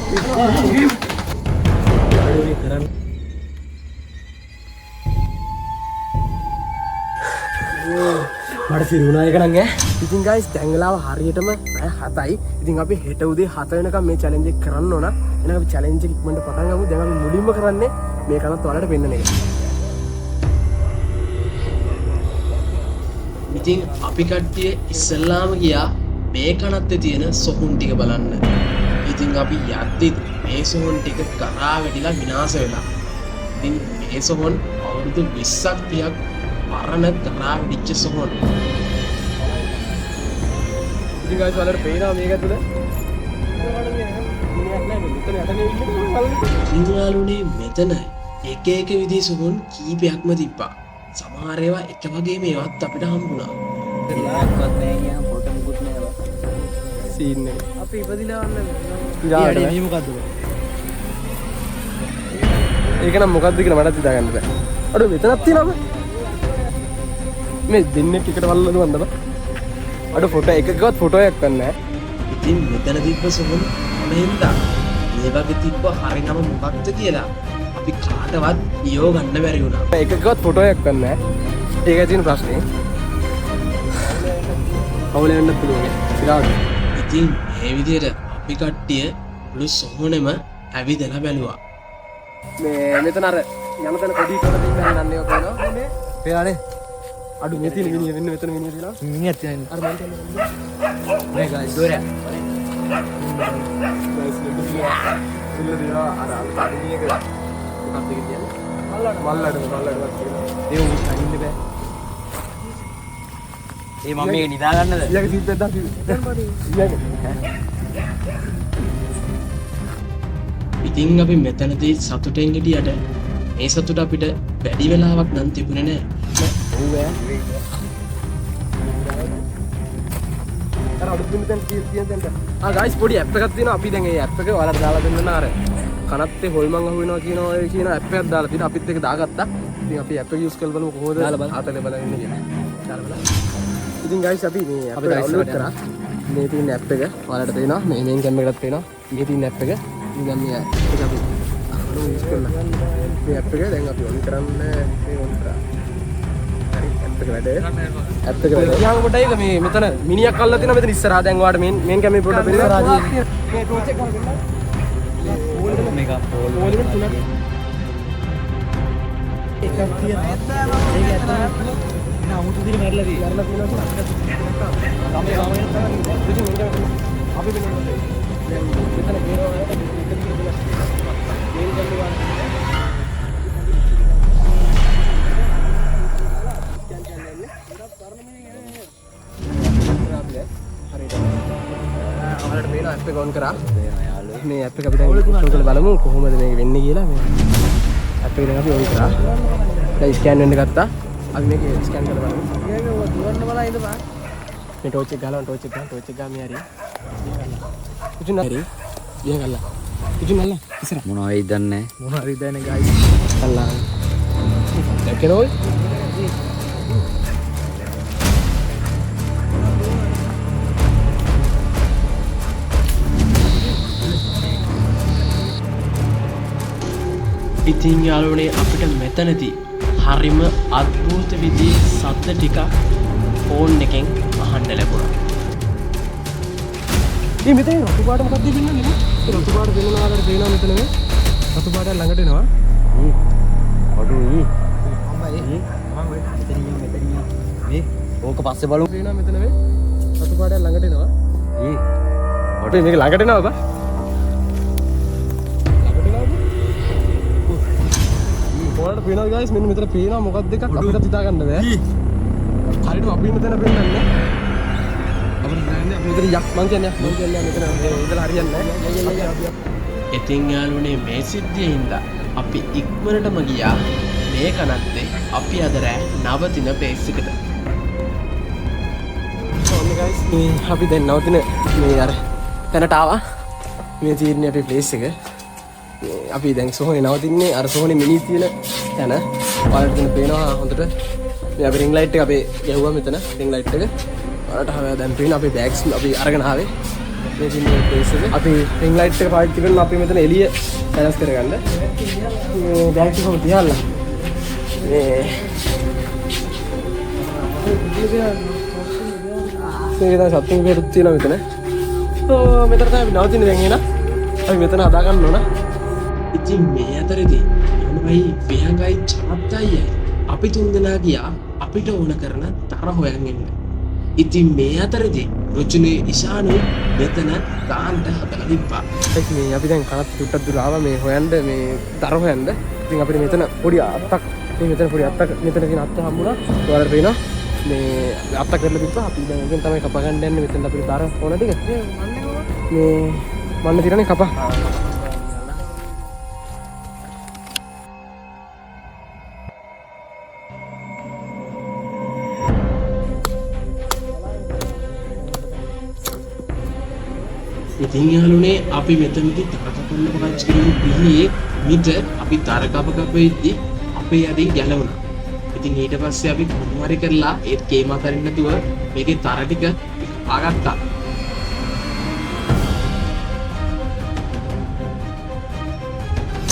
මට සිරුණා එක නම් ඈ. ඉතින් ගයිස් දැන් වෙලාව හරියටම පැය 7යි. ඉතින් අපි හෙට උදේ 7 වෙනකම් මේ චැලෙන්ජ් එක කරන්න ඕන. එහෙනම් අපි චැලෙන්ජ් එක ඉක්මනට පටන් ගමු. දැන් අපි මුලින්ම කරන්නේ මේ කනත් ඔයාලට පෙන්නන එක. ඉතින් අපි කට්ටිය ඉස්සල්ලාම ගියා මේ කනත්තේ තියෙන සොහොන් ටික බලන්න. ඉතින් අපි යද්දිත් මේ සොහොන් ටික කරා වැටිලා විනාශ වෙලා. ඉතින් මේ සොහොන් අවුරුදු 20ක් 30ක් පරණ කරා වැටිච්ච සොහොන්. ඉතින් ගයිස් ඔයාලට පේනවා මේක ඇතුළේ. මිනිහක් නෑ මෙතන යටනේ ඉන්නේ බලන්න. ඉතින් යාළුවනේ මෙතන එක එක විදිහේ සොහොන් කීපයක්ම තිබ්බා. සමහර ඒවා එක වගේම ඒවත් අපිට හම්බුණා. ෆොටෝ මුකුත් නෑ බං. සීන් එක. අපි ඉපදිලා වන්න. ඉරාවට මේ මොකද්ද බං? ඒක නම් මොකද්ද කියලා මටත් හිතා ගන්න බෑ. අඩෝ මෙතනක් තියෙනවා බං. මේ දෙන්නෙක් එකට වල්ලද වන්ද බං. අඩෝ ෆොටෝ එකකවත් ෆොටෝ එකක් ගන්න නෑ. ඉතින් මෙතන තිබ්බ සොහොන් මොන හින්දා මේ වගේ තිබ්බ හරිනම මොකක්ද කියලා අපි කාටවත් නියෝ ගන්න බැරි වුණා. එකකවත් ෆොටෝ එකක් ගන්න නෑ. ඒකයි තියෙන ප්‍රශ්නේ. අවුල වෙන්නත් පුළුවන් ඈ. ඉරාවට. ඉතින් මේ විදිහට අපි කට්ටිය මුළු සොහොනෙම ඇවිදලා බැලුවා. මේ මෙතන අර යන තැන පොඩි කොළ දෙන්න යන්නේ ඔය පේනවා. පේනවනේ. අඩු මේ තියෙන මිනිහ වෙන්න මෙතන මිනිහ තියෙනවා. මිනිහක් තියෙනවා. අර මං කියන්නේ මේ ගයිස් දොරයා. ගයිස් මෙන්න තියෙනවා. මෙන්න තියෙනවා අර අර මිනිහක මොකක්ද ඒක කියන්නේ? මල්ලඩ මල්ලඩ තියෙනවා. ඒ උන් අනින්න බෑ. ඒ මම මේක නිදා ගන්නද? ඊළඟ සීට් එක දාන්න. ඊළඟ. ඉතින් අපි මෙතනදී සතුටෙන් හිටියට මේ සතුට අපිට වැඩි වෙලාවක් නම් තිබුණේ නෑ. ඔව් ඈ. අර අලුත් වෙන තැන තියෙන තැනට. ආ ගයිස් පොඩි ඇප් එකක් තියෙනවා. අපි දැන් ඒ ඇප් එක ඔයාලට දාලා දෙන්න අර කනත්තේ හොල්මන් අහු වෙනවා කියන ඔය කියන ඇප් එකක් දාලා තියෙනවා. අපිත් ඒක දාගත්තා. ඉතින් අපි ඇප් එක යූස් කරලා බලමු කොහොමද දාලා බලමු. ආතලේ බලන් ඉන්නේ කියලා. දාලා බලන්න. ඉතින් ගයිස් අපි මේ ඇප් අපි එක guys download වලට කරා. මේ තියෙන ඇප් එක ඔයාලට පේනවා. මේ මේන් කැම් එකටත් පේනවා. මේ තියෙන ඇප් එක. ඉතින් දැන් මේ ඇප් එක අපි බලමු යූස් කරලා. මේ ඇප් එක දැන් අපි ඔන් කරන්න මේ ඔන් කරා. හරි ඇප් එක වැඩ. ඇප් එක වැඩ. යාම පොඩ්ඩක් ඒක මේ මෙතන මිනිහක් අල්ලලා තියෙනවා මෙතන ඉස්සරහා. දැන් ඔයාලට මේන් මේන් කැම් එක පොඩ්ඩක් පෙන්නන්න. මේ ටෝච් එක ගහලා පෙන්නන්න. මේක පෝල් පෝල් එක තුනක්. එකක් තියෙනවා. ඒක ඇත්තටම එන අමුතු විදිහට මැරලා තියෙනවා. මැරලා තියෙනවා කියලා අපිට අපි වෙනවා. දැන් මෙතන පේනවා ඔයාලට එක දිගට මේන් කැම් එක ස්කෑන් කරන්න යන්නේ. හරියට. ඔයාලට පේනවා ඇප් එක ඔන් කරා. මේ ඇප් එක අපි දැන් ඉන්ස්ටෝල් කරලා බලමු කොහොමද මේක වෙන්නේ කියලා. මේ ඇප් එක දැන් අපි ඔන් කරා. දැන් ස්කෑන් වෙන්න ගත්තා. අපි මේක ස්කෑන් කරලා බලමු. දුවන්න බලා ඉඳපන්. මේ ටෝච් එක ගහලා ටෝච් එක ගහලා ටෝච් එක ගහලා මේ හරි. ඉතින් හරි. වියන් අල්ල. ඉතින් අල්ල. ඉස්සර. මොනවා වෙයිද දන්නේ නැහැ. මොනවා හරි දැන ගයිස්. අල්ලා. දැක්කේ ඔය? ඉතින් යාළුවනේ අපිට මෙතනදී හරිම අద్භූත විදිහේ සද්ද ටිකක් ෆෝන් එකෙන් අහන්න ලැබුණා. මේ මෙතන රතු පාට මොකක්ද පෙන්වන්නේ නේ? ඒ රතු පාට පෙන්වනවා ඔයාලට පේනවා මෙතන මේ. රතු පාට ළඟට එනවා. අඩෝ ඊ. මම ඔය මෙතන ඉන්න මෙතන ඉන්න. මේ ඕක පස්සේ බලමු. පේනවා මෙතන මේ. රතු පාට ළඟට එනවා. ඊ. අඩෝ මේක ළඟට එනවා බා. ළඟට එනවා බා. ඔයාලට පේනවා ගයිස් මෙන්න මෙතන පේනවා මොකක්ද එකක් අපිට හිතා ගන්න බෑ. හරියටම අපි ඉන්න තැන පෙන්නන්නේ. අපිට දැනන්නේ අපි මෙතන යක් මං කියන්නේ මං කියන්නේ මෙතන මේ ඉඳලා හරියන්නේ නෑ. ඉතින් යාළුවනේ මේ සිද්ධිය හින්දා අපි ඉක්මනටම ගියා මේ කනත්තේ අපි අද රෑ නවතින ප්ලේස් එකට. ඔන්න ගයිස් මේ අපි දැන් නවතින මේ අර තැනට ආවා. මේ තියෙන්නේ අපේ ප්ලේස් එක. මේ අපි දැන් සෝහනේ නවතින්නේ අර සෝහනේ මිනි තියෙන තැන. ඔයාලට දැන් පේනවා හොඳට. මේ අපි රින්ග් ලයිට් එක අපේ ගැහුවා මෙතන රින්ග් ලයිට් එක. ඔයාලට හව දැන් පේන අපේ බෑග්ස් අපි අරගෙන ආවේ. මේ තියෙන ප්ලේස් එක. අපි රින්ග් ලයිට් එක පාවිච්චි කරන අපි මෙතන එළිය බැලන්ස් කරගන්න. මේ බෑග් එක කොහොමද තියල්ලා. මේ මේක තමයි සත්තුන් බේරුත් තියෙනවා මෙතන. ඔව් මෙතන තමයි අපි නවතින්නේ දැන් එහෙනම්. අපි මෙතන හදා ගන්න ඕන. ඉතින් මේ අතරේදී මමයි විහංගයි චනත් අයියයි අපි තුන්දෙනා ගියා අපිට ඕන කරන තර හොයන් එන්න. ඉතින් මේ අතරේදී රුචුනේ ඉෂානු මෙතන දාන්න හදලා තිබ්බා. මේ අපි දැන් කනත් චුට්ටක් දුර ආවා මේ හොයන්න මේ දර හොයන්න. ඉතින් අපිට මෙතන පොඩි අත්තක් මේ මෙතන පොඩි අත්තක් මෙතන තියෙන අත්ත හම්බුණා. ඔයාලට පේනවා මේ අත්ත කරලා තිබ්බා. අපි දැන් එතෙන් තමයි කප ගන්න යන්නේ. මෙතන අපිට දර ඕන ටික. මේ මන්න තියරනේ කප. ඉතින් යාළුවනේ අපි මෙතනදී දර කපන්න පාවිච්චි කරපු පිහියේ මිට අපි දර කප කප ඉද්දි අපේ අතින් ගැලවුණා. ඉතින් ඊට පස්සේ අපි කොහොම හරි කරලා ඒත් කේම අතරින් නැතුව මේකේ තර ටික කපාගත්තා.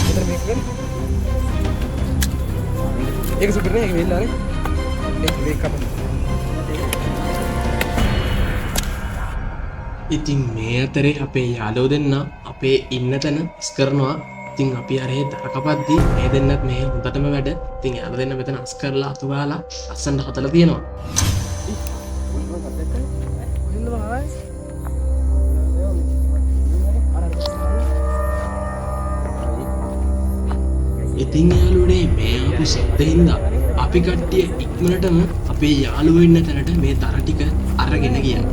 මෙතන මේක ගන්න. ඒක සුපිරි නේ, ඒක වෙල්ලානේ. ඒක මේක කපන්න. ඉතින් මේ අතරේ අපේ යාළුවෝ දෙන්න අපේ ඉන්න තැන අස් කරනවා. ඉතින් අපි අර ඒ දර කපද්දි මේ දෙන්නත් මේ හොඳටම වැඩ. ඉතින් යාළුවෝ දෙන්න මෙතන අස් කරලා අතු ගාලා ලස්සනට හදලා තියෙනවා. ඉතින් යාළුවනේ මේ ආපු සද්දෙන් අපි කට්ටිය ඉක්මනටම අපේ යාළුවෝ ඉන්න තැනට මේ දර ටික අරගෙන ගියා.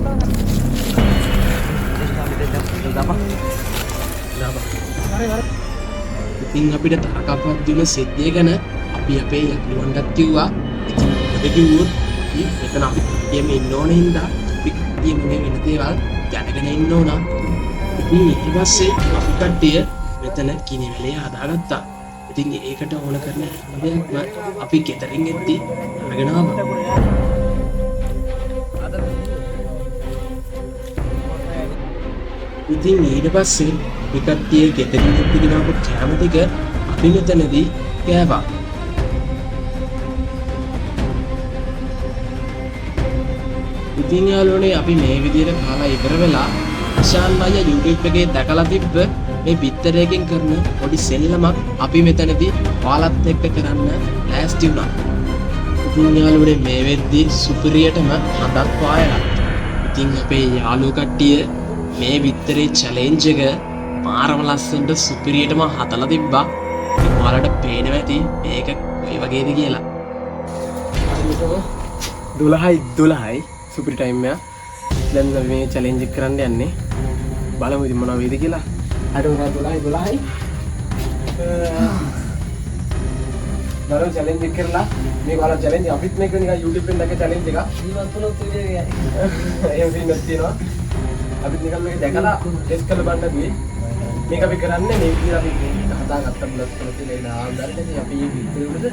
ඉතින් අපිට දර කපක් දුන්න සිද්ධිය ගැන අපි අපේ යාළුවන්ටත් කිව්වා. ඉතින් මොකද කිව්වොත් අපි මෙතන අපි කට්ටියම ඉන්න ඕන හින්දා අපි කට්ටියම මේ වෙන දේවල් දැනගෙන ඉන්න ඕන. ඉතින් ඊට පස්සේ අපි කට්ටිය මෙතන කිනි වැලේ හදාගත්තා. ඉතින් ඒකට ඕන කරන හැම දෙයක්ම අපි ගෙදරින් එද්දි අරගෙන ආවා. ඉතින් ඊට පස්සේ අපි කට්ටිය ගෙදරින් එද්දි ගෙනාවු කෑම ටික අපි මෙතනදී කෑවා. ඉතින් යාළුවනේ අපි මේ විදියට කාලා ඉවර වෙලා ඉෂාන් අයියා YouTube එකේ දැකලා තිබ්බ මේ බිත්තරයකින් කරන පොඩි සෙල්ලමක් අපි මෙතනදී ඔයාලත් එක්ක කරන්න ලෑස්ති වුණා. ඉතින් යාළුවනේ මේ වෙද්දි සුපිරියටම හඳක් පායලා. ඉතින් අපේ යාළුවෝ කට්ටිය මේ බිත්තරේ චැලෙන්ජ් එක මාරම ලස්සනට සුපිරියටම හදලා තිබ්බා. ඉතින් ඔයාලට පේනවා ඇති මේක කොයි වගේද කියලා. 12:12 සුපිරි ටයිම් එක. දැන් අපි මේ චැලෙන්ජ් එක කරන්න යන්නේ. බලමු ඉතින් මොනවා වේද කියලා. අර උනා 12:12. බලමු චැලෙන්ජ් එක කරලා මේක ඔයාලා චැලෙන්ජ් අපිත් මේක නිකන් YouTube එකෙන් දැක්ක චැලෙන්ජ් එකක්. ජීවත් වුණොත් වීඩියෝ එකයි. එහෙම සීන් එකක් තියෙනවා. අපිත් නිකන් මේක දැකලා ටෙස්ට් කරලා බලන්න දුවේ. මේක අපි කරන්නේ මේ විදිහට අපි මේක හදාගත්ත බ්ලොක් වල තියෙන ඒ නාම දාලා ඉතින් අපි මේ විතරේ උඩ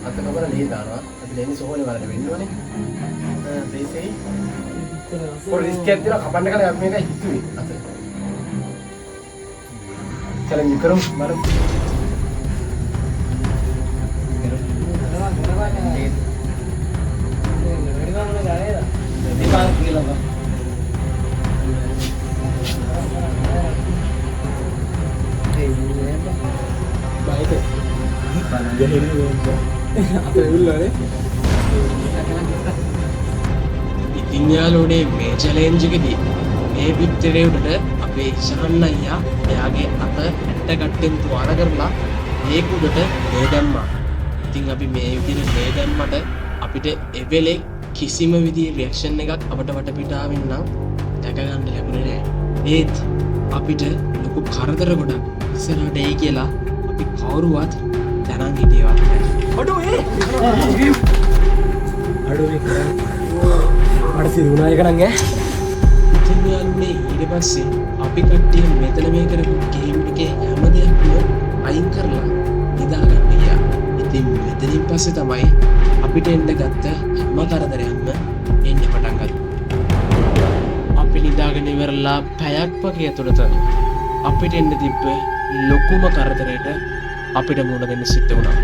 අත කපලා ලේ දානවා. අපි ලේන්නේ සෝහනේ වලට වෙන්න ඕනේ. ප්ලේස් එකේ පොඩි රිස්ක් එකක් තියෙනවා කපන්න කලින් අපි මේක හිතුවේ අත. චැලෙන්ජ් කරමු බලමු. බයික. අපේ උල්ලනේ. ඉතින් යාළුවනේ මේ චැලෙන්ජ් එකේදී මේ බිත්තරේ උඩට අපේ ඉෂාන් අයියා එයාගේ අත ඇට්ට කට්ටෙන් තුවාල කරලා ඒක උඩට ලේ දැම්මා. ඉතින් අපි මේ විදිහට ලේ දැම්මට අපිට එවෙලේ කිසිම විදිහේ රියැක්ෂන් එකක් අපට වටපිටාවෙන් නම් දැක ගන්න ලැබුණේ නෑ. ඒත් අපිට ලොකු කරදර ගොඩක් ඉස්සරහට එයි කියලා අපි කවුරුවත් දැනන් හිටියවත් නෑ. අඩෝ ඒ අඩෝ මේ කරන්නේ මට සිරි වුණා එක නම් ඈ. ඉතින් යාළුවනේ ඊට පස්සේ අපි කට්ටිය මෙතන මේ කරපු ගේම් එකේ හැම දෙයක්ම අයින් කරලා නිදාගන්න ගියා. ඉතින් මෙතනින් පස්සේ තමයි අපිට එන්න ගත්ත හැම කරදරයක්ම එන්න පටන් ගත්තේ. අපි නිදාගෙන ඉවරලා පැය පැයක් වගේ ඇතුළත අපිට එන්න තිබ්බ ලොකුම කරදරයට අපිට මුහුණ දෙන්න සිද්ධ වුණා.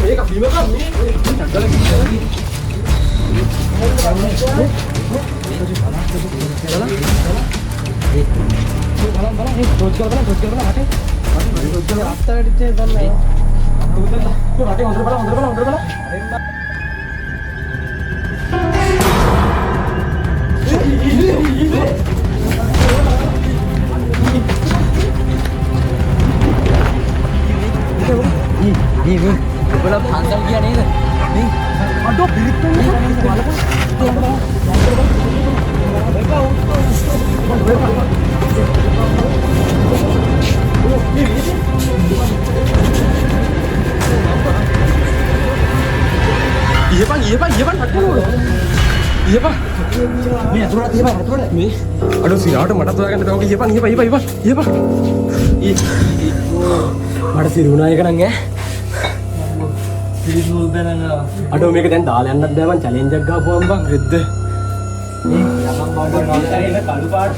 මේක බිම කම් මේ බලන් බලන් ඒ රෝජ් කරලා බලන් රෝජ් කරලා බලන් හටේ රෝජ් කරලා අත්ත වැටිච්ච දන්නේ රටේ හොඳට බලන්න හොඳට බලන්න හොඳට බලන්න. ඊ ඊ ඔබලා පන්සල් ගියා නේද? නේ අඩෝ පිරිත් ඊයපන් ඊයපන් ඊයපන් හට්ටුවල ඊයපන් මේ අතුරට ඊයපන් අතුරට මේ අඩෝ සිරාවට මටත් හොයාගන්න බෑ. ඔක ඊයපන් ඊයපන් ඊයපන් ඊයපන් ඊයපන් ඊ මට සිරුණා එක නම් ඈ පිරිත් නූල් දැනන අඩෝ මේක දැන් දාලා යන්නත් බෑ මං චැලෙන්ජ් එකක් ගහපුවම බං රෙද්ද මේ යමන් බාඩ කළු පාට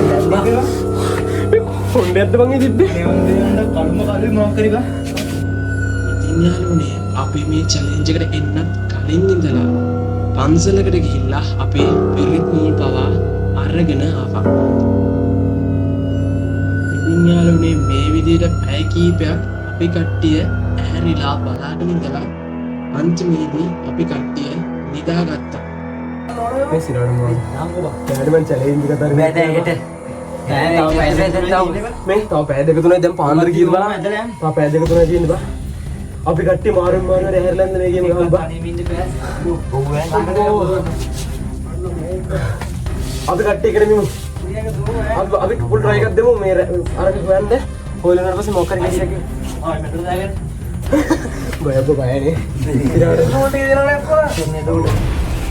මේ කොණ්ඩයක්ද බං ඒ තිබ්බේ මේ හොඳේ කළුම කළුයි මොකක් කරේ බං. ඉතින් යාළුවනේ අපි මේ චැලෙන්ජ් එකට එන්නත් කලින් ඉඳලා පන්සලකට ගිහිල්ලා අපේ පිරිත් නූල් පවා අරගෙන ආවා. ඉතින් යාළුවනේ මේ විදිහට පැය කීපයක් අපි කට්ටිය ඇහැරිලා බලාගෙන ඉඳලා අන්තිමේදී අපි කට්ටිය නිදාගත්තා. මේ සිරාවට මොකද කෑඩ මං චැලෙන්ජ් එක අතර බෑ දැන් හෙට. නෑ තව පැය දෙකක් තව. මේ තව පැය දෙක තුනයි දැන් පාන්දර කීයද බලන්න. තව පැය දෙක තුනයි තියෙන්නේ බා. අපි කට්ටිය මාරුන් මාරුව ඇහැරලා ඉන්න මේ ගේම ගහමු බා. තනියම ඉන්න බෑ. ඔව් ඈ. අපි කට්ටිය කරමිමු. අපි ෆුල් ට්‍රයි එකක් දෙමු මේ අරක හොයන්න. හොයලා ඊට පස්සේ මොකක් හරි කේස් එකක්. ආ මෙතන දාගෙන බය ඔබ බයනේ. ඉරාට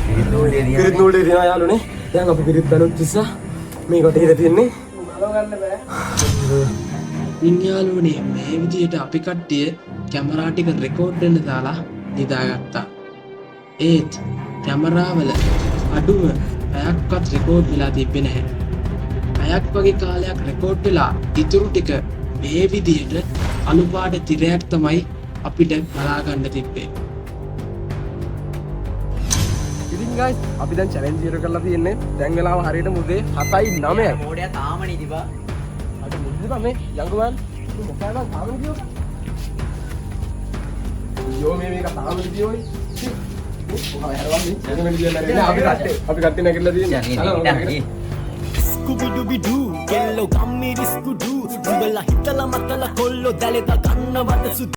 පිරිත් නූල් ටික තියෙනවා යාළුවනේ. දැන් අපි පිරිත් බැලුත් ඉස්සා මේ කොටේ ඉර තියෙන්නේ. ඉතින් යාළුවනේ මේ විදිහට අපි කට්ටිය කැමරා ටික රෙකෝඩ් වෙන්න දාලා නිදාගත්තා. ඒත් කැමරාවල අඩුම පැයක්වත් රෙකෝඩ් වෙලා තිබ්බේ නැහැ. පැයක් වගේ කාලයක් රෙකෝඩ් වෙලා ඉතුරු ටික මේ විදිහට අලු පාට තිරයක් තමයි අපිට බලා ගන්න තිබ්බේ. ඉතින් ගයිස් අපි දැන් චැලෙන්ජ් ඉවර කරලා තියෙන්නේ. දැන් වෙලාව හරියටම උදේ 7:09යි. මෝඩයා තාම නිදි බා. අද මුද්ද බං මේ යංගුවන් මේ මොකයි බං තාම නිදියෝ? යෝ මේ මේක තාම නිදියෝ ඔයි. මේ කොහොම හැරවන් මේ වෙන වෙන දියන්න නෑ. අපි කට්ටේ නැගිටලා තියෙන්නේ. නේ. Scooby-Dooby-Doo, yellow gummy biscuit, උඹලා හිතලා මතලා කොල්ලෝ දැලෙද ගන්නවද සුදු.